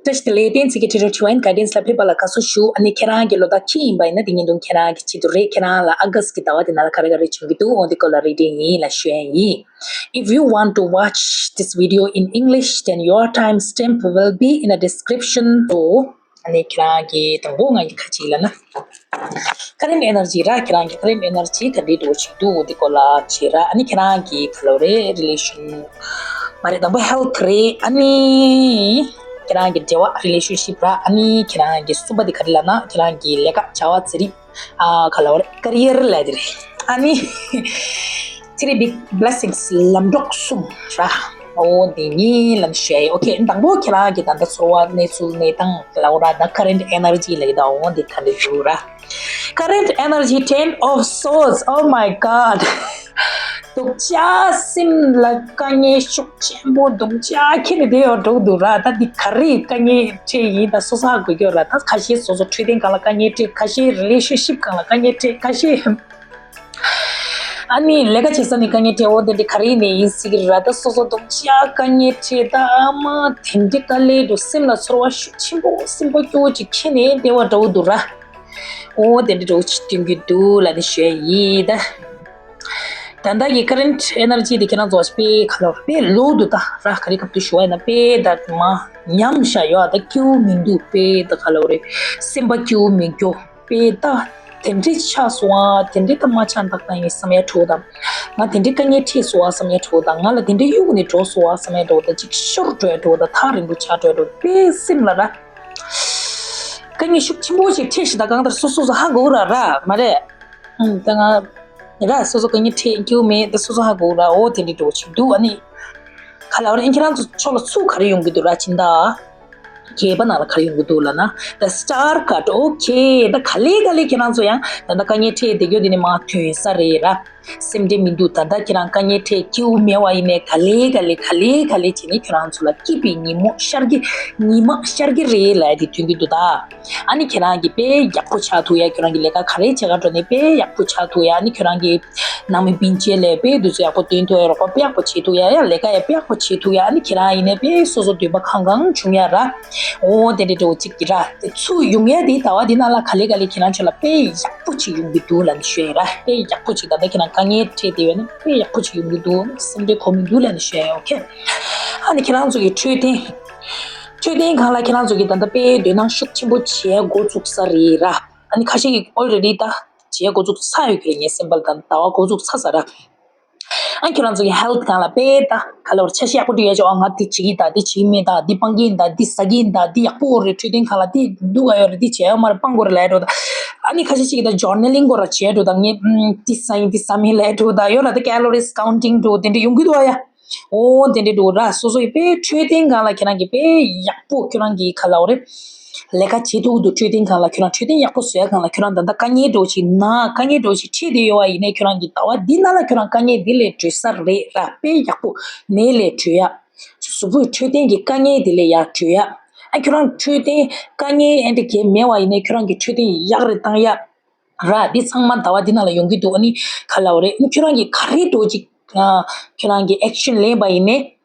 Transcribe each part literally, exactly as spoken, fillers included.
བཀྲ་ཤིས་བདེ་ལེགས། བསྟན་འཛིན་གྱི་Tutorial Divine Guidance ལ་ཕེབས་པ་ལ་དགའ་བསུ་ཞུ། ཨ་ནི་ཁྱེད་རང་གི་ལོ་རྟགས་ཁྱི་ཡིན་པ་ཡིན་ན་དེ་ཉིན་དུང་ཁྱེད་རང་གི་ཆེད་དུ་རེད། ཁྱེད་རང་ལ་ཨ་གསི་གི་ཟླ་བ་དེ་ནང་ལ་ག་རེ་ག་རེ་བྱུང་གི་འདུག་འོ་འདི་སྐོར་ལ་རེ་ཌིང་ཡིན་ལ་ཞུ་ཡ་ཡིན། If you want to watch this video in English, then your time stamp will be in the description. So, ཨ་ནི་ཁྱེད་རང་གི་དང་པོ་ང་གི་ཁ་ཅིག་ལ་ན། Current energy ར། ཁྱེད་རང་གི་current energy ག་འདྲའི་འགྲོ་བཞིན་འདུག་འོ་འདི་སྐོར་ལ་བྱེད་ར། ཨ་ནི་ཁྱེད་རང་གི་ག་ལོ་རེད། relation མ་རེད། དང་པོ་health རེད། ཨ་ནི་ཁྱེད་རང་གི་འབྲེལ་བ་relationship ར། ཨ་ནི་ཁྱེད་རང་གི་གསུམ་པ་དེ་ག་རེ་ལབ་ན་ཁྱེད་རང་གི་ལས་ཀ་བྱ་བ་ཚེ་རིང་ཨ་ག་ལོ་རེད། career ལབ་དེ་རེད། ཨ་ནི three big blessings ལམ་གྲོགས་གསུམ་ར། འོ་འདི་གཉིས་ལ་བཤད། ཨོ་ཁེ། དང་པོ་ཁྱེད་རང་གི་ད་ལྟ་ཚོར་བ་གནས་ཚུལ་གནས་སྟངས་ལ་འོ་ར། ད་current energy ལ་གི་ད་འོ་འདི་ག་འདྲ་འདུག་ར། Current energy, ten of swords. Oh my god. སྡུག་ཅག་སེམས་ལ་དཀའ་ངལ་ཤུགས་ཆེན་པོ་སྡུག་ཅག་ཁྱེར་ནས་བསྡད་ཡོད་འགྲོ་འདུག་ར། ད་འདི་ག་རེ་དཀའ་ངལ་འཕྲད་ཡིན་ད་སོ་སོ་ཧ་གོ་གི་ཡོད་ར། ད་ཁ་ཤས་སོ་སོ་འཕྲོད་བསྟེན་སྒང་ལ་དཀའ་ངལ་འཕྲད། ཁ་ཤས་relationship སྒང་ལ་དཀའ་ངལ་འཕྲད། ཁ་ཤས་ཨ་ནི་ལས་ཀ་བྱེད་ས་ནས་དཀའ་ངལ་འཕྲད། འོ་དེ་འདྲ་ག་རེ་ནས་ཡིན་སྲིད་ཀྱི་ར། ད་སོ་སོ་སྡུག་ཅག་དཀའ་ངལ་འཕྲད། ད་ཨ་མ་དེ་འདྲ་དཀའ་ལས་འགྲོ་སེམས་ལ་ཚོར་བ་ཤུགས་ཆེན་པོ་སེམས་པ་སྐྱོ་བོ་ཅིག་ཁྱེར་ནས་བསྡད་པ་འདྲ་བོ་འདུག་ར། འོ་དེ་འདྲ་འདྲ་བོ་ཅིག་སྟོན་གྱི་འདུག་ལབ་ནས་ཞུ་ཡ་ཡིན་ད། ད་ལྟ་གི་current energy དེ་ཁྱེད་རང་ཚོ་དཔེ་ག་ལ་དཔེ་ལོག་འདུག་ད་ར། ག་རེ་སྐབས་དུ་ཞུ་བ་ཡིན་ན་དཔེ་ད་མ་ཉམས་བཞག་ཡོད་ཨ། ད་སྐྱིད་པོ་མི་འདུག་དཔེ་ད་ག་ལ་རེད། སེམས་པ་སྐྱིད་པོ་མི་འགྱོ། དཔེ་ད་དེ་འདྲའི་ཆགས་སོང་ཨ། དེ་འདྲའི་ད་མ་ཆགས་ད་ད་ཡིན་བསམ་ཡ་འདྲ་བོ་དང་། ང་དེ་འདྲའི་དཀའ་ངལ་འཕྲད་སོང་ཨ་བསམ་ཡ་འདྲ་བོ་དང་། ང་ལ་དེ་འདྲའི་གཡུག་ནས་འགྲོ་སོང་ཨ་བསམ་ཡ་འདྲ་བོ་དང་། ཅིག་ཤོར་འགྲོ་ཡ་འདྲ་བོ་དང་། ཐག་རིང་པོ་ཆགས་འགྲོ་ཡ་འདྲ་བོ། དཔེ་སེམས་ལ་ར་དཀའ་ངལ་ཤུགས་ཆེན་པོ་ཞིག་འཕྲད་ཤག་ད་གང་ལྟར་སོ་སོ་སོ་ཧ་གོ་ར་ར་མ་རེད། ཨང་། ད་ང་ར་སོ་སོ་དཀའ་ངལ་འཕྲད་སྐྱིད་པོ་མེད། ད་སོ་སོ་ཧ་གོ་ར། འོ་དེ་འདྲའི་འདྲ་བོ་ཞིག་འདུག་ཨ་ནི་ག་ལ་བ་རེད། ཁྱེད་རང་ཚོ་ཕྱོགས་ལ་ཚུར་ག་རེ་ཡོང་གི་འདུག་ར། སྦྱིན་བདག་རྒྱས་པ་ནང་ལ་ག་རེ་ཡོང་གི་འདུག་ལབ་ན། The star card. ཨོ་ཁེ། ད་ག་ལེ་ག་ལེ་ཁྱེད་རང་ཚོ་ཡང་ད་ལྟ་དཀའ་ངལ་འཕྲད་བསྡད་རྒྱུ་དེ་ནི་མ་ཐོན་ས་རེད་ར། སེམས་ཁྲལ་མི་འདུག་ད་ལྟ་ཁྱེད་རང་དཀའ་ངལ་འཕྲད་སྐྱིད་པོ་མེད་པ་ཡིན་ནའི་ག་ལེ་ག་ལེ་ག་ལེ་ག་ལེ་བྱས་ནས་ཁྱེད་རང་ཚོ་ལ་སྐྱིད་པའི་ཉིན་མོ་ཤར་གི་ཉི་མ་ཤར་གི་རེད་ལབ་ཡ་དེ་ཐོན་གི་འདུག་ད། ཨ་ནི་ཁྱེད་རང་གིས་དཔེ་ཡག་པོ་ཆགས་ཐུབ་ཡ། ཁྱེད་རང་གི་ལས་ཀ་ག་རེ་བྱེད་ག་འགྲོ་ནའི་དཔེ་ཡག་པོ་ཆགས་ཐུབ་ཡ། ཨ་ནི་ཁྱེད་རང་གི་ནང་མི་སྤུན་མཆེད་ལ་དཔེ་དུས་ཚོད་ཡག་པོ་སྟོན་ཐུབ་ཡ། རོགས་པ་དཔེ་ཡག་པོ་བྱེད་ཐུབ་ཡ། ཡ་ལས་ཀ་ཡ་དཔེ་ཡག་པོ་བྱེད་ཐུབ་ཡ། ཨ་ནི་ཁྱེད་རང་ཡིན་ནའི་དཔེ་སོ་སོ་འདོད་པ་ཁང་ཁང་བྱུང་ཡ་ར། འོ་དེ་འདྲ་འདྲ་བོ་གཅིག་གི་ར། དེ་ཚུར་ཡོང་ཡ་དེ་ཟླ་བ་འདི་ནང་ལ་ག་ལེ་ག་ལེ་ཁྱེད་རང་ཚོ་ལ་དཔེ་ཡག་པོ་ཅིག་ཡོང་གི་འདུག་ལབ་ནས་ཞུ་ཡ་ར། དཔེ་ཡག་པོ་ཅིག་ད་ལྟ་ཁྱེད་རང་དཀའ་ངལ་འཕྲད་བསྡད་ཡོད་ན་དཔེ་ཡག་པོ་ཅིག་ཡོང་གི་འདུག་སེམས་ཁྲལ་དགོས་མི་འདུག་ལབ་ནས་ཞུ་ཡ། ཨོ་ཁེ། ཨ་ནི་ཁྱེད་རང་ཚོ་གི་འཕྲོད་བསྟེན། འཕྲོད་བསྟེན་སྒང་ལ་ཁྱེད་རང་ཚོ་གིས་ད་ལྟ་དཔེ་དོ་སྣང་ཤུགས་ཆེན་པོ་བྱེད་འགོ་བཙུགས་ས་རེད་ར། ཨ་ནི་ཁ་ཤས་ཀྱིས་already ད་བྱེད་འགོ་བཙུགས་ཚར་ཡོད་ཀྱི་རེད། ངའི་སེམས་པ་ལ་ད་ཟླ་བ་འགོ་བཙུགས་ཚར་ས་ར། ཨ་ཁྱེད་རང་ཚོ་གི་health སྒང་ལ་དཔེ་ད་ག་ལ་བར་འཆར་གཞི་ཡག་པོ་བསྒྲིགས་ཡ་ཅོ། ཨ་ང་འདི་བྱེད་ཀྱི་ད་འདི་བྱེད་ཀྱི་མེད་ད་འདི་སྤང་གི་ཡིན་ད་འདི་ཟ་གི་ཡིན་ད་འདི་ཡག་པོ་རེད། འཕྲོད་བསྟེན་སྒང་ལ་འདི་སྡུག་ག་ཡོད་རེད། འདི་བྱེད་ཡ་མ་རེད། སྤང་དགོས་རེད་ལབ་ཡ་འགྲོ་ད། ཨ་ནི་ཁ་ཤས་ཅིག་གིས་ད་journaling སྐོར་ར་བྱེད་འགྲོ་ད། ངས་ཨམ་འདི་ཟ་ཡིན་འདི་ཟ་མིན་ལབ་འགྲོ་ད། ཡོད་ར་ད་calories counting འགྲོ་དེ་འདྲ་ཡོང་གི་འདུག་ཨ་ཡ། འོ་དེ་འདྲ་འགྲོ་ར། སོ་སོ་ཡི་དཔེ་འཕྲོད་བསྟེན་སྒང་ལ་ཁྱེད་རང་གིས་དཔེ་ཡག་པོ་ཁྱོད་རང་གིས་ག་ལ་བ་རེད། ལས་ཀ་བྱེད་ཐུབ་འདུག་འཕྲོད་བསྟེན་སྒང་ལ་ཁྱོད་རང་འཕྲོད་བསྟེན་ཡག་པོ་བཟོ་ཡ་སྒང་ལ་ཁྱོད་རང་ད་ལྟ་དཀའ་ངལ་འགྲོ་ཞིག་ན་དཀའ་ངལ་འགྲོ་ཞིག་འཕྲད་དེ་ཡོད་པ་ཡིན་ནའི་ཁྱོད་རང་གིས་ཟླ་བ་འདི་ནང་ལ་ཁྱོད་རང་དཀའ་ངལ་འདི་ལས་གྲོལ་ས་རེད་ར། དཔེ་ཡག་པོ་ནད་ལས་གྲོལ་ཡ། གཟུགས་པོའི་འཕྲོད་བསྟེན་གྱི་དཀའ་ངལ་འདི་ལས་ཡར་གྲོལ་ཡ། ཨ་ཁྱོད་རང་འཕྲོད་བསྟེན་དཀའ་ངལ་ཨེ་འདྲ་གས་མེད་པ་ཡིན་ནའི་ཁྱོད་རང་གི་འཕྲོད་བསྟེན་ཡག་རེ་བཏང་ཡ། ར། འདི་ཚང་མ་ཟླ་བ་འདི་ནང་ལ་ཡོང་གི་འདུག་ཨ་ནི་ག་ལ་བ་རེད། ཨ་ནི་ཁྱོད་རང་གིས་ག་རེ་འགྲོ་ཅིག་ཨ་ཁྱོད་རང་གིས་action ལེན་པ་ཡིན་ནའི།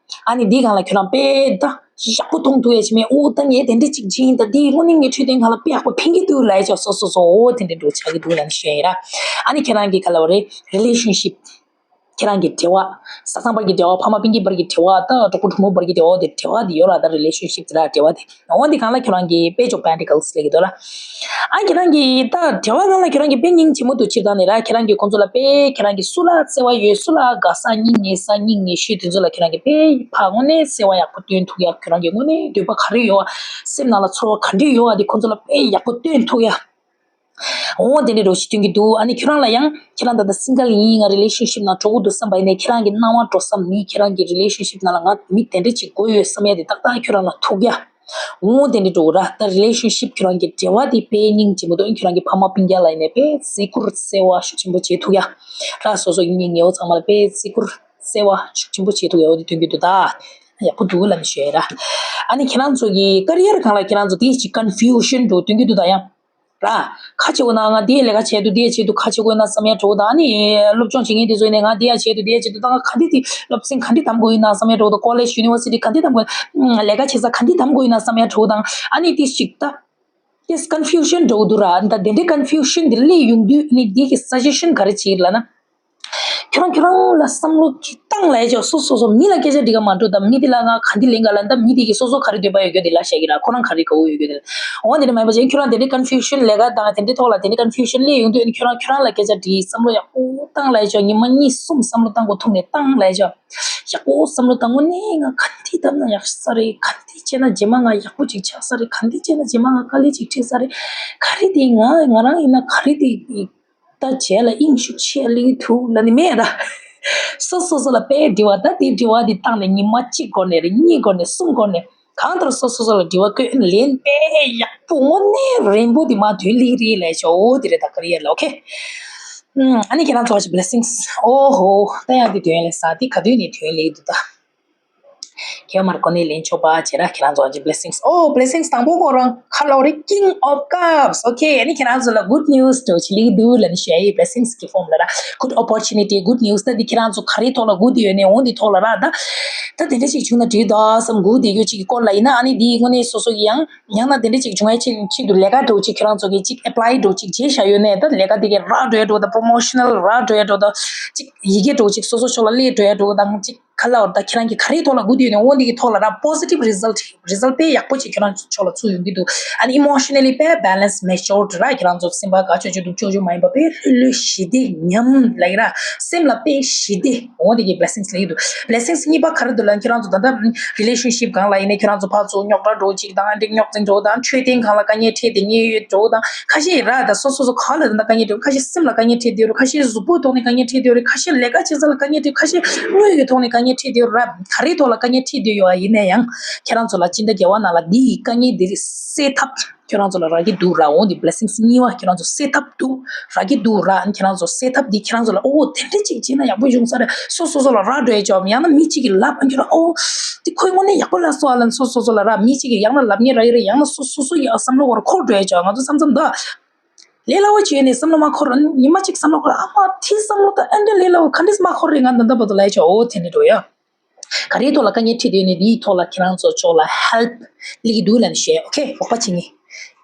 ཨ་ནི་འདི་སྒང་ལ་ཁྱོད་རང་དཔེ་ད་ཡག་པོ་མཐོང་ཐུབ་ཡ་ཅིག་མེད། ཨོ་ད་ངས་དེ་འདྲ་ཅིག་བྱིན་ད་འདི་དངོས་གནས་ངའི་འཕྲོད་བསྟེན་སྒང་ལ་དཔེ་ཡག་པོ་ཕན་གྱི་འདུག་ལབ་ཡ་ཅིག་སོ་སོ་སོ་ཨོ་དེ་འདྲ་འགྲོ་ཆགས་ཀྱི་འདུག་ལབ་ནས་ཞུ་ཡ་ཡིན་ར། ཨ་ནི་ཁྱེད་རང་གིས་ག་ལ་བ་རེད། relationship ཁྱེད་རང་གི་འབྲེལ་བ། བཟའ་ཚང་བར་གྱི་འབྲེལ་བ། ཕ་མ་སྤུན་ཀྱག་བར་གྱི་འབྲེལ་བ། ད་གྲོགས་པོ་གྲོགས་མོ་བར་གྱི་འབྲེལ་བ། དེ་འབྲེལ་བ་དེ་ཡོད་ར། ད་relationship དེ་ར་འབྲེལ་བ་དེ། འོ་འདི་སྒང་ལ་ཁྱོད་རང་གི་Page of Pentacles ལབ་ཀྱི་འདུག་ར། ཨ་ཁྱེད་རང་གི་ད་འབྲེལ་བ་སྒང་ལ་ཁྱོད་རང་གི་དཔེ་སྙིང་རྗེ་མོ་འདུག་སྤྱིར་བཏང་ནས་ར། ཁྱེད་རང་གི་ཁོང་ཚོ་ལ་དཔེ་ཁྱེད་རང་གི་སུ་ལ་བརྩེ་བ་ཡོད། སུ་ལ་དགའ་ས་སྙིང་ཉེ་ས་སྙིང་ཉེ་ཤོས་དེ་ཚོ་ལ་ཁྱེད་རང་གི་དཔེ་ཕར་དངོས་གནས་བརྩེ་བ་ཡག་པོ་སྟོན་ཐུབ་ཡ། ཁྱེད་རང་གི་དངོས་གནས་འདོད་པ་ག་རེ་ཡོད་པ། སེམས་ནང་ལ་ཚོར་བ་ག་འདྲ་ཡོད་པ་དེ་ཁོང་ཚོ་ལ་དཔེ་ཡག་པོ་སྟོན་ཐུབ་ཡ། འོ་དེ་འདྲ་འདྲ་ཞིག་སྟོན་གྱི་འདུག་ཨ་ནི་ཁྱོད་རང་ལ་ཡང་ཁྱེད་རང་ད་ལྟ་single ཡིན། ང་relationship ནང་འགྲོ་གི་འདུག་བསམ་པ་ཡིན་ནའི་ཁྱེད་རང་གི་སྣང་བ་འགྲོ་བསམ་མི་ཁྱེད་རང་གི་relationship ནང་ལ་ང་མི་དེ་འདྲ་ཅིག་དགོས་ཡོད་བསམ་ཡ་དེ་ཏག་ཏག་ཁྱོད་རང་ལ་ཐུག་ཡ། འོ་དེ་འདྲ་འགྲོ་ར། ད་relationship ཁྱོད་རང་གི་འབྲེལ་བ་དེ་དཔེ་སྙིང་རྗེ་མོ་འདུག་ཁྱོད་རང་གི་ཕ་མ་སྤུན་ཀྱག་ལ་ཡིན་ནའི་དཔེ་བརྩི་བཀུར་བརྩེ་བ་ཤུགས་ཆེན་པོ་བྱེད་ཐུབ་ཡ། ར་སོ་སོ་ཡིན་ནའི་ཉེ་བོ་ཚང་མ་ལ་དཔེ་བརྩི་བཀུར་བརྩེ་བ་ཤུགས་ཆེན་པོ་བྱེད་ཐུབ་ཡ། འོ་དེ་སྟོན་གྱི་འདུག་ད། ཡག་པོ་འདུག་ལབ་ནས་ཞུ་ཡ་ར། ཨ་ནི་ཁྱེད་རང་ཚོ་གི་career སྒང་ལ་ཁྱེད་རང་ཚོ་དེ་ཅིག་confusion འདུག་སྟོན་གྱི་འདུག་ད་ཡང་། ར། ཁ་ཆེ་བོ་ན་ང་འདི་ལས་ཀ་བྱེད་དུ་འདི་བྱེད་དུ་ཁ་ཆེ་བོ་ན་བསམ་ཡ་འགྲོ་དང་ནི་སློབ་སྦྱོང་བྱེད་མཁན་དེ་ཚོ་ཡིན་ནས་ང་འདི་ཡ་བྱེད་དུ་འདི་བྱེད་དུ་ད་ང་ག་འདི་དེ་སློབ་ཚན་ག་འདི་འདམ་དགོས་ཡིན་ན་བསམ་ཡ་འགྲོ་དང་ཀོ་ལེཇ་ཡུ་ནི་ཝར་སི་ཊི་ག་འདི་འདམ་དགོས་ལས་ཀ་བྱེད་ས་ག་འདི་འདམ་དགོས་ཡིན་ན་བསམ་ཡ་འགྲོ་དང་ཨ་ནི་དེ་ཞིག་ད་དེ་ཀོན་ཕིའུ་ཤན་འགྲོ་འདུག་ར། ད་དེ་འདྲའི་ཀོན་ཕིའུ་ཤན་འདི་སླེབས་ཡོང་དུས་ནི་འདི་གི་སུ་ཇེ་ཤན་ག་རེ་བྱེད་ལ་ན། ཁྱོད་རང་ཁྱོད་རང་ལ་བསམ་བློ་གི་བཏང་ལ་ཡ་ཅོ་སོ་སོ་སོ་མི་ལ་སྐད་ཆ་འདྲི་ག་མ་འགྲོ་ད་མི་དེ་ལ་ང་ག་འདི་ལེན་ག་ལ་ད་མི་དེ་གི་སོ་སོ་ག་རེ་འདོད་པ་ཡོད་རྒྱུ་དེ་ལ་བཤད་ཀྱི་ར་ཁོ་རང་ག་རེ་དགའ་བོ་ཡོད་རྒྱུ་དེ་ལ་འོ་དེ་འདྲ་མ་ཡིན་པ་ཅན་ཁྱོད་རང་དེ་འདྲའི་ཀོན་ཕིའུ་ཤན་ལས་ཀ་དང་དེ་འདྲའི་ཐོག་ལ་དེ་འདྲའི་ཀོན་ཕིའུ་ཤན་སླེབས་ཡོང་དུས་ཁྱོད་རང་ཁྱོད་རང་ལ་སྐད་ཆ་འདྲི་བསམ་བློ་ཡག་པོ་བཏང་ལ་ཡ་ཅོ་ཉི་མ་གཉིས་གསུམ་བསམ་བློ་བཏང་དགོས་ཐུག་ནས་བཏང་ལ་ཡ་ཅོ་ཡག་པོ་བསམ་བློ་བཏང་དངོས་གནས་ང་ག་འདི་བཏབ་ན་ཡག་ས་རེད། ག་འདི་བྱས་ན་རྗེས་མ་ང་ཡག་པོ་ཅིག་ཆགས་ས་རེད། ག་འདི་བྱས་ན་རྗེས་མ་ང་དཀའ་ལས་ཅིག་འཕྲད་ས་རེད། ག་རེ་དེ་ང་ང་རང་ཡིན་ན་ག་རེ་དེ་ད་བྱས་ལ་དབྱིངས་ཤུགས་ཆེ་ལི་ཐུག་ལ་ནི་མེད་ད། སོ་སོ་སོ་ལ་དཔེ་དྲི་བ་ད་དེ་དྲི་བ་དེ་བཏང་ནས་ཉི་མ་གཅིག་འགོར་ནས་རེད། གཉིས་འགོར་ནས་གསུམ་འགོར་ནས་གང་ལྟར་སོ་སོ་སོ་ལ་དྲི་བ་བཀོད་ལན་དཔེ་ཡག་པོ་དངོས་གནས་རན་པོ་དེ་མ་དོན་ལི་རེད་ལས་ཤོ་འོ་དེ་རེད་ད་ཀ་རི་ཡར་ལ་ཨོ་ཁེ། ཨ་ནི་ཁྱེད་རང་ཚོ་བ་ཅི་blessings ཨོ་ཧོ་ད་ཡང་དེ་དོན་ལས་ས་དེ་ག་དུས་ནས་དོན་ལས་འདུག་ད། ཁྱེད་མར་གོ་ནས་ལེན་ཆོག་པ་བྱེད་ར་ཁྱེད་རང་ཚོ་ཨ་ཅི་blessings ཨོ་blessings དང་པོ་ཁོ་རང་ཁ་ལོ་རེ་king of cups okay ཨ་ནི་ཁྱེད་རང་ཚོ་ལ་good news འགྲོ་ཆི་ལིག་འདུག་ལ་ནི་ཞུ་ཡ་ཡི་blessings གི་form ལ་ར་good opportunity good news ད་འདི་ཁྱེད་རང་ཚོ་ག་རེ་ཐོག་ལ་སྒུག་བསྡད་ཡོད་ནས་འོང་འདི་ཐོག་ལ་ར་ད་ད་དེ་འདྲ་ཅིག་བྱུང་ན་འགྲིག་ད་བསམ་སྒུག་བསྡད་རྒྱུ་ཅིག་གི་སྐོར་ལ་ཡིན་ན་ཨ་ནི་འདི་དངོས་གནས་སོ་སོ་གི་ཡང་ཡང་ན་དེ་འདྲ་ཅིག་བྱུང་ཡ་ཆེད་ཆེད་དུ་ལས་ཀ་འགྲོ་ཅིག་ཁྱེད་རང་ཚོ་གི་ཅིག་apply འགྲོ་ཅིག་བྱས་བཞག་ཡོད་ནས་ད་ལས་ཀ་དེ་གི་རག་འགྲོ་ཡ་འགྲོ་ད་promotional རག་འགྲོ་ཡ་འགྲོ་ད་ཅིག་ཡི་གེ་འགྲོ་ཅིག་སོ་སོ་ཕྱོགས་ལ་སླེབས་འགྲོ་ཡ་འགྲོ་དང་ཅིག་ག་ལ་བར་ད་ཁྱེད་རང་གི་ག་རེའི་ཐོག་ལ་སྒུག་བསྡད་ཡོད་ནས་འོ་འདི་གི་ཐོག་ལ་ར་positive result result དཔེ་ཡག་པོ་ཅིག་ཁྱེད་རང་ཚོ་ཕྱོགས་ལ་ཚུར་ཡོང་གི་འདུག་ཨ་ནི་emotionally དཔེ་balance matured ར་ཁྱེད་རང་ཚོ་སེམས་པ་དགའ་ཆོག་ཆོག་སྡུག་ཆོག་ཆོག་མ་ཡིན་པ་དཔེ་ལྷོད་ལྷོད་ཞི་བདེ་ཉམས་ལ་ཡི་ར་སེམས་ལ་དཔེ་ཞི་བདེ་འོ་འདི་གི་blessings ལ་ཡི་འདུག blessings གཉིས་པ་ག་རེ་འདུག་ལ་ཁྱེད་རང་ཚོ་ད་ལྟ་relationship སྒང་ལ་ཡིན་ནས་ཁྱེད་རང་ཚོ་ཕར་ཚུར་རྙོག་དྲ་འགྲོ་ཅིག་དང་འགྲིག་རྙོག་འཛིང་འགྲོ་དང་འཕྲོད་བསྟེན་སྒང་ལ་དཀའ་ངལ་འཕྲད་དེ་ཉེན་ཡོད་འགྲོ་དང་། ཁ་ཤས་ར་ད་སོ་སོ་སོ་ག་ལ་ད་དཀའ་ངལ་འཕྲད་ཁ་ཤས་སེམས་ལ་དཀའ་ངལ་འཕྲད་དེ་རུ་ཁ་ཤས་གཟུགས་པོའི་ཐོག་ནས་དཀའ་ངལ་འཕྲད་དེ་རུ་ཁ་ཤས་ལས་ཀ་བྱེད་ས་ལ་དཀའ་ངལ་འཕྲད་ཁ་ཤས་དངུལ་གྱི་ཐོག་ནས་དཀའ་ངལ་འཕྲད་དེ་རུ་ར་ག་རེའི་ཐོག་ལ་དཀའ་ངལ་འཕྲད་དེ་ཡོད་ཨ་ཡིན་ན་ཡང་ཁྱེད་རང་ཚོ་ལ་སྤྱི་ཟླ་བརྒྱད་པ་ནང་ལ་འདི་ཡི་དཀའ་ངལ་འདི་རིགས་སེལ་ཐབས་ཁྱེད་རང་ཚོ་ལ་རག་གི་འདུག་ར་འོང་འདི་blessings གཉིས་པ་ཁྱེད་རང་ཚོ་སེལ་ཐབས་འདུག་རག་གི་འདུག་ར་ཁྱེད་རང་ཚོ་སེལ་ཐབས་འདི་ཁྱེད་རང་ཚོ་ལ་ཨོ་དེ་འདྲ་ཅིག་བྱས་ན་ཡག་པོ་བྱུང་ས་རེད་སོ་སོ་སོ་ལ་རག་འགྲོ་ཡ་ཅོག་ཡང་ན་མི་གཅིག་གི་ལབ་ཨ་ཁྱོད་ར་ཨོ་དེ་ཁོའི་དངོས་གནས་ཡག་པོ་ལབ་སོང་ཨ་ལ་སོ་སོ་སོ་ལ་ར་མི་གཅིག་གི་ཡང་ན་ལབ་ཉེ་ར་ཡི་རེད་ཡང་ན་སོ་སོ་སོ་ཡ་བསམ་བློ་བར་འཁོར་འགྲོ་ཡ་ཅོག་ང་ཚོ་མཚམས་མཚམས་ད། ལས་སླ་བོ་བྱས་ནས་བསམ་བློ་མ་འཁོར་ཉི་མ་གཅིག་བསམ་བློ་འཁོར་ཨ་མ་དེ་བསམ་བློ་ད་ཨ་འདྲ་ལས་སླ་བོ་ག་འདྲས་མ་འཁོར་རེད་ང་ད་ལྟ་བར་དུ་ལས་ཆོག་འོ་དེ་འདྲ་འགྲོ་ཡ། ག་རེའི་ཐོག་ལ་དཀའ་ངལ་འཕྲད་དོན་ནི་དེའི་ཐོག་ལ་ཁྱེད་རང་ཚོ་ཕྱོགས་ལ་help སླེབས་ཀྱི་འདུག་ལབ་ནས་ཞུ་ཡ་ཨོ་ཁེ་རོགས་པ་བྱེད་ངེས་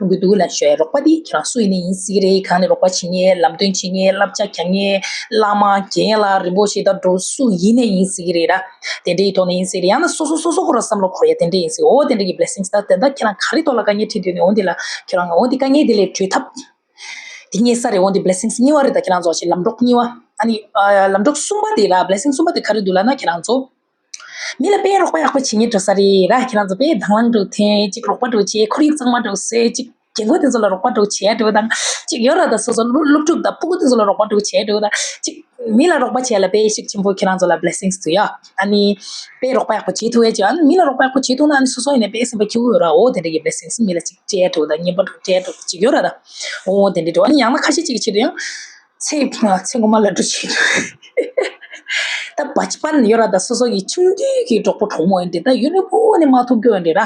ཡོང་གི་འདུག་ལབ་ནས་ཞུ་ཡ་རོགས་པ་དེ་ཁྱེད་རང་སུ་ཡིན་ནའི་ཡིན་སྲིད་ཀྱི་རེད་གང་ནས་རོགས་པ་བྱེད་ངེས་ལམ་སྟོན་བྱེད་ངེས་བསླབ་བྱ་རྒྱག་ངེས་བླ་མ་རྒན་ལགས་རིན་པོ་ཆེ་དང་འགྲོ་སུ་ཡིན་ནའི་ཡིན་སྲིད་ཀྱི་རེད་ར། དེ་འདྲའི་ཐོག་ནས་ཡིན་སྲིད་རེད་ཡང་ན་སོ་སོ་སོ་སོ་ཁོ་རང་བསམ་བློ་འཁོར་ཡ་དེ་འདྲ་ཡིན་སྲིད་འོ་དེ་འདྲ་གི་blessings ད་དེ་འདྲ་ཁྱེད་རང་ག་རེ་ཐོག་ལ་དཀའ་ངལ་འཕྲད་དོན་ནི་འོ་འདི་ལ་ཁྱེད་རང་འོ་འདི་དཀའ་ངལ་དེ་ལས་གྲོལ་ཐབས། དེ་རྙེད་ས་རེད་འོ་འདི་blessings གཉིས་པ་རེད་ད་ཁྱེད་རང་ཚོ་ཞིག་ལམ་གྲོགས་གཉིས་པ་ཨ་ནི་ལམ་གྲོགས་གསུམ་པ་དེ་ར་blessing གསུམ་པ་དེ་ག་རེ་འདུག་ལབ་ན་ཁྱེད་རང་ཚོ་མི་ལ་དཔེ་རོགས་པ་ཡག་པོ་བྱེད་ཉེ་འགྲོ་ས་རེད་ར་ཁྱེད་རང་ཚོ་དཔེ་དང་བླངས་འགྲོ་ཐེན་ཅིག་རོགས་པ་འགྲོ་བྱེད་ཁོར་ཡུག་གཙང་མ་འགྲོ་སེ་ཅིག་རྒན་རྒོན་དེ་ཚོ་ལ་རོགས་པ་འགྲོ་བྱེད་འགྲོ་དང་ཅིག་ཡོད་ར་ད་སོ་སོ་སློབ་སློབ་ཕྲུག་དང་ཕྲུ་གུ་དེ་ཚོ་ལ་རོགས་པ་འགྲོ་བྱེད་འགྲོ་དང་ཅིག་མི་ལ་རོགས་པ་བྱེད་ལ་དཔེ་ཤུགས་ཆེན་པོ་ཁྱེད་རང་ཚོ་ལ་blessings འདུག་ཡ། ཨ་ནི་དཔེ་རོགས་པ་ཡག་པོ་བྱེད་ཐུབ་ཡ་ཅིག་ཨ་ནི་མི་ལ་རོགས་པ་ཡག་པོ་བྱེད་ཐུབ་ན་ཨ་ནི་སོ་སོ་ཡིན་ན་དཔེ་སེམས་པ་སྐྱིད་པོ་ཡོད་ར་འོ་དེ་འདྲ་གི་blessings མི་ལ་ཅིག་སྤྲད་འགྲོ་དང་ཉེས་པ་འགྲོ་སྤྲད་འགྲོ་ཅིག་ཡོད་ར་ད་འོ་དེ་འདྲ་འགྲོ་ཨ་ནི་ཡང་ན་ཁ་ཤས་ཅིག་གི་ཆེད་དུ་ཡང་ཚེ་ཚེ་སྔོན་མ་ལ་འགྲོ་བྱེད་འགྲོ་ད་བ་ཅི་པན་ཡོད་ར་ད་སོ་སོ་གི་ཆུང་དུས་ཀྱི་གྲོགས་པོ་གྲོགས་མོ་ཡིན་དེ་ད་ཡུན་རིང་པོ་ནས་མ་ཐུག་རྒྱུ་ཡིན་དེ་ར།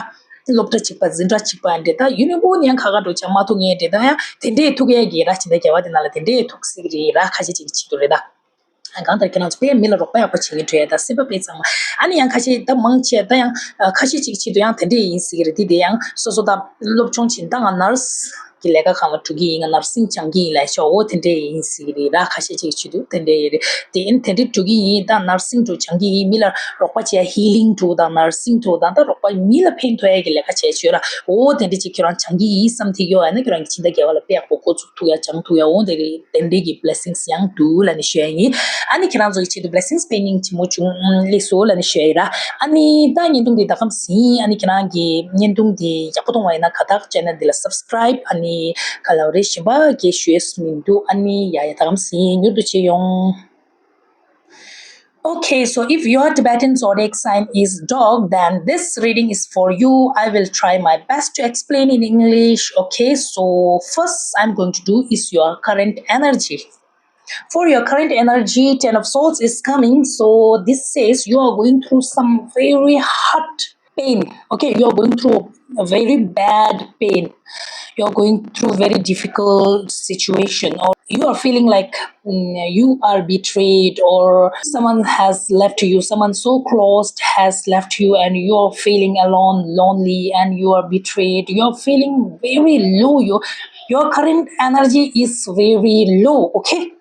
སློབ་གྲྭ་གཅིག་པ་འཛིན་གྲྭ་གཅིག་པ་འདྲེ་ད་ཡུན་རིང་པོ་ནས་ཡང་ཁ་ཁ་འགྲོ་ཆ་མ་ཐུག་ངེས་འདྲེ་ད་ཡང་དེ་འདྲས་ཐུག་ཡ་གི་ར་ཕྱི་ཟླ་བརྒྱད་པ་དེ་ནང་ལ་དེ་འདྲས་ཐུག་སྲིད་ཀྱི་རེད་ར་ཁ་ཤས་ཅིག་གི་ཆེད་དུ་རེད་ད། གང་ལྟར་ཁྱེད་རང་ཚོ་དཔེ་མི་ལ་རོགས་པ་ཡག་པོ་བྱེད་ཀྱི་འདྲེ་ད་སེམས་པ་དཔེ་གཙང་མ་ཨ་ནི་ཡང་ཁ་ཤས་ད་མང་ཆེ་ད་ཡང་ཁ་ཤས་ཅིག་གི་ཆེད་དུ་ཡང་དེ་འདྲས་ཡིན་སྲིད་ཀྱི་རེད་དེ་དེ་ཡང་སོ་སོ་ད་སློབ་སྦྱོང་བྱེད་ད་ང་ནར་སི་གི་ལས་ཀ་ཁང་ལ་འགྲོ་གི་ཡིན་ང་ནར་སིང་སྦྱང་གི་ཡིན་ལ་ཤོག་འོ་དེ་འདྲས་ཡིན་སྲིད་ཀྱི་རེད་ར་ཁ་ཤས་ཅིག་གི་ཆེད་དུ་དེ་འདྲས་ཡིན་རེད་དེ་ཡིན་དེ་འདྲས་འགྲོ་གི་ཡིན་ད་ནར་སིང་འགྲོ་སྦྱང་གི་ཡིན་མི་ལ་རོགས་པ་བྱེད་ཧི་ལིང་འགྲོ་དང་ནར་སིང་འགྲོ་དང་ད་རོགས་པ་མི་ལ་ཕན་ཐོགས་ཡ་གི་ལས་ཀ་བྱས་བྱོས་ར་འོ་དེ་འདྲ་ཅིག་ཁྱོད་རང་སྦྱང་གི་ཡིན་བསམ་ཐིག་ཡོད་ཨ་ན་ཁྱོད་རང་གི་ཕྱི་ཟླ་བརྒྱད་པ་ལ་དཔེ་ཡག་པོ་འགོ་ཚུགས་ཐུབ་ཡ་སྦྱང་ཐུབ་ཡ་འོ་དེ་རེད་དེ་འདྲ་གི་blessings ཡང་འདུག་ལ་ནི་ཞུ་ཡ་ཡིན། ཨ་ནི་ཁྱེད་རང་ཚོ་གི་ཆེད་དུ་blessings དཔེ་སྙིང་རྗེ་མོ་བྱུང་ལེགས་སོ་ལ་ནི་ཞུ་ཡ་ཡིན་ར། ཨ་ནི་ད་བརྙན་ཐུང་འདི་ད་གམ་ཟིན་ཨ་ནི་ཁྱེད་རང་གི་བརྙན་ཐུང་འདི་ཡག་པོ་མཐོང་བ་ཡིན་ན་ཁ་ཐག་channel འདི་ལ་subscribe ཨ་ནི་ག་ལ་རེ་ཞིམ་པ་གི་ཞུ་ཡས་མི་འདུག་ཨ་ནི་ཡ་ཡ་ད་གམ་ཟིན་མྱུར་དུ་བྱེད་ཡོང་། Okay, so if your Tibetan zodiac sign is dog, then this reading is for you. I will try my best to explain in English. Okay, so first I'm going to do is your current energy. For your current energy, Ten of Swords is coming. So this says you are going through some very hard pain. Okay, you are going through a very bad pain. you're going through very difficult situation, or you are feeling like, mm, you are betrayed, or someone has left you, someone so close has left you, and you're feeling alone, lonely, and you are betrayed. You're feeling very low. Your your current energy is very low, okay?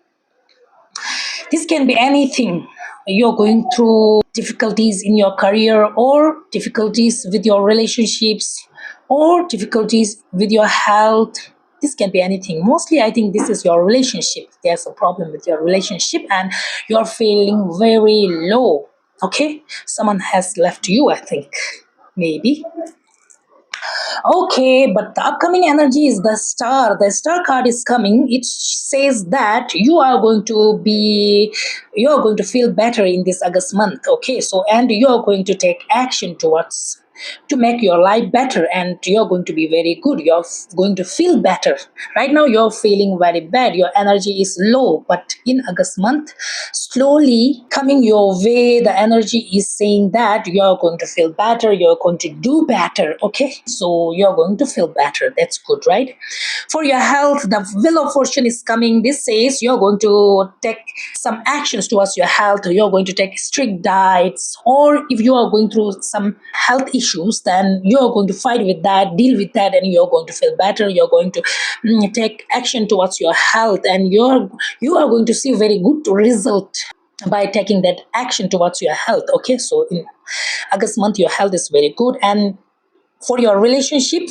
This can be anything. You're going through difficulties in your career, or difficulties with your relationships, or difficulties with your health. This can be anything. Mostly, I think this is your relationship. There's a problem with your relationship, and you're feeling very low. Okay? Someone has left you, I think. Maybe. Okay, but the upcoming energy is the star. The star card is coming. It says that you are going to be, you are going to feel better in this August month. Okay, so, and you are going to take action towards to make your life better, and you're going to be very good. You're f- going to feel better. Right now, you're feeling very bad. Your energy is low, but in August month, slowly coming your way, the energy is saying that you're going to feel better, you're going to do better. Okay, so you're going to feel better. That's good, right? For your health, the Wheel of Fortune is coming. This says you're going to take some actions towards your health. You're going to take strict diets, or if you are going through some health issues, then you're going to fight with that, deal with that, and you're going to feel better. You're going to, mm, take action towards your health, and you're you are going to see very good result by taking that action towards your health. Okay, so in August month, your health is very good. And for your relationship,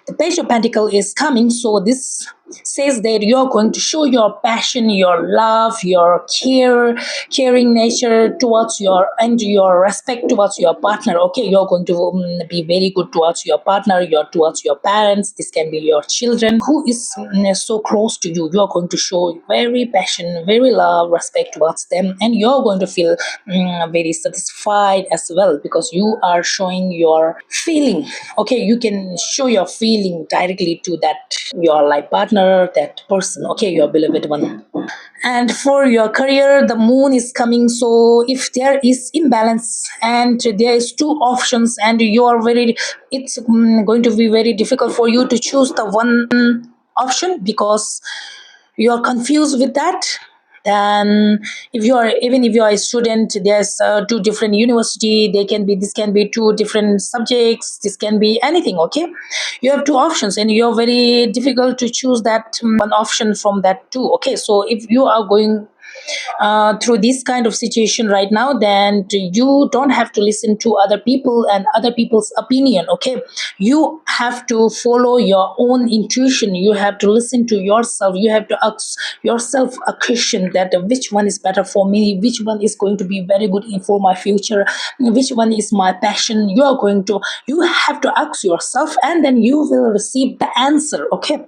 the Page of Pentacle is coming, so this says that you're going to show your passion, your love, your care, caring nature towards your, and your respect towards your partner. Okay, you're going to, um, be very good towards your partner, your, towards your parents. This can be your children who is, mm, so close to you. You're going to show very passion, very love, respect towards them, and you're going to feel, mm, very satisfied as well, because you are showing your feeling. Okay, you can show your feeling directly to that, your life partner, that person, okay, your beloved one. And for your career, the Moon is coming. So if there is imbalance and there is two options, and you are very, it's, mm, going to be very difficult for you to choose the one option because you are confused with that. Then if you are, even if you are a student, there's, uh, two different university. They can be, this can be two different subjects, this can be anything. Okay, you have two options, and you're very difficult to choose that, mm, one option from that two. Okay, so if you are going, uh, through this kind of situation right now, then you don't have to listen to other people and other people's opinion. Okay, you have to follow your own intuition. You have to listen to yourself. You have to ask yourself a question that which one is better for me, which one is going to be very good in, for my future, which one is my passion. You are going to, you have to ask yourself, and then you will receive the answer. Okay,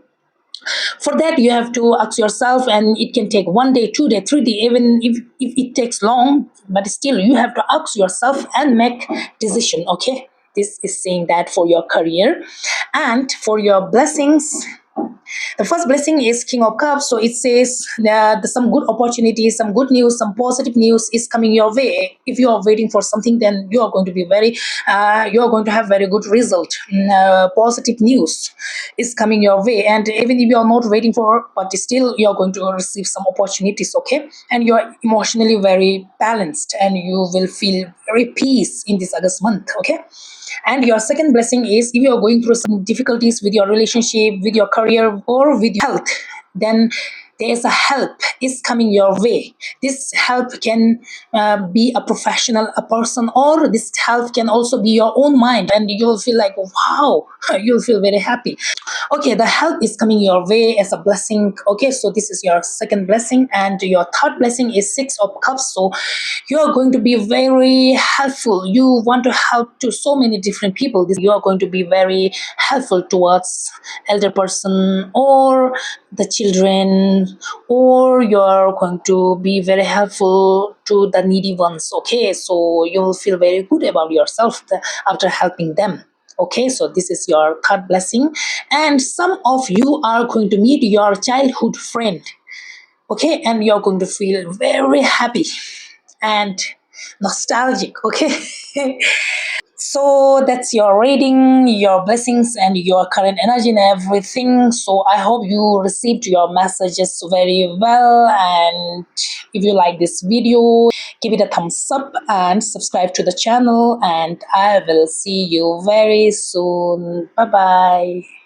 for that, you have to ask yourself, and it can take one day, two day, three day, even if, if it takes long, but still you have to ask yourself and make decision. Okay, this is saying that for your career. And for your blessings, the first blessing is King of Cups. So it says that some good opportunities, some good news, some positive news is coming your way. If you are waiting for something, then you are going to be very, uh, you are going to have very good result. Mm, uh, positive news is coming your way, and even if you are not waiting for, but still you are going to receive some opportunities. Okay, and you are emotionally very balanced, and you will feel very peace in this August month. Okay, and your second blessing is, if you are going through some difficulties with your relationship, with your career, or with your health, then there's a help is coming your way. This help can, uh, be a professional, a person, or this help can also be your own mind, and you'll feel like, wow, you'll feel very happy. Okay, the help is coming your way as a blessing. Okay, so this is your second blessing, and your third blessing is Six of Cups. So you are going to be very helpful. You want to help to so many different people. This, you are going to be very helpful towards elder person or the children, or you are going to be very helpful to the needy ones. Okay, so you will feel very good about yourself the- after helping them. Okay, so this is your third blessing, and some of you are going to meet your childhood friend. Okay, and you're going to feel very happy and nostalgic. Okay, So that's your reading, your blessings, and your current energy and everything. So I hope you received your messages very well. And if you like this video, give it a thumbs up and subscribe to the channel. And I will see you very soon. Bye bye.